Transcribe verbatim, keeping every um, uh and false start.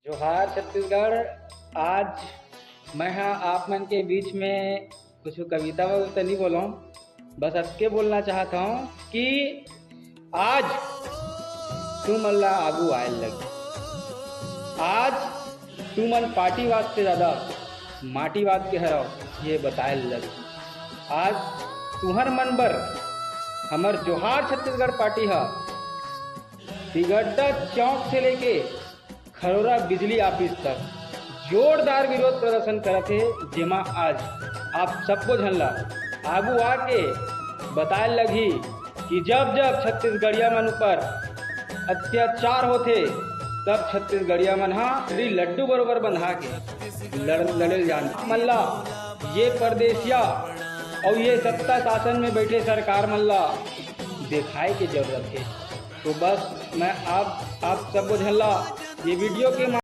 जोहार छत्तीसगढ़। आज मैं हा आप मन के बीच में कुछ कविता वविता नहीं बोलूँ, बस अतके बोलना चाहत हूँ कि आज तुमन ला आगू आयल लगी। आज तुमन पार्टीवाद से ज्यादा माटीवाद के हरव, ये बतायल लगी। आज तुहर मन बर हमर जोहार छत्तीसगढ़ पार्टी ह तिगड्डा चौक से लेके खरोरा बिजली ऑफिस तक जोरदार विरोध प्रदर्शन करत हे, जेमा आज आप सबो झन ला आगू आके बताए लगही कि जब जब छत्तीसगढ़िया मन ऊपर अत्याचार होथे, तब छत्तीसगढ़िया मन हा श्री लड्डू बरोबर बंधा के लड़ लड़े जान मन ला ये परदेसिया और ये सत्ता शासन में बैठे सरकार मन ला दिखाए के जरूरत है। तो बस मैं आप आप सबो झन ला ये वीडियो के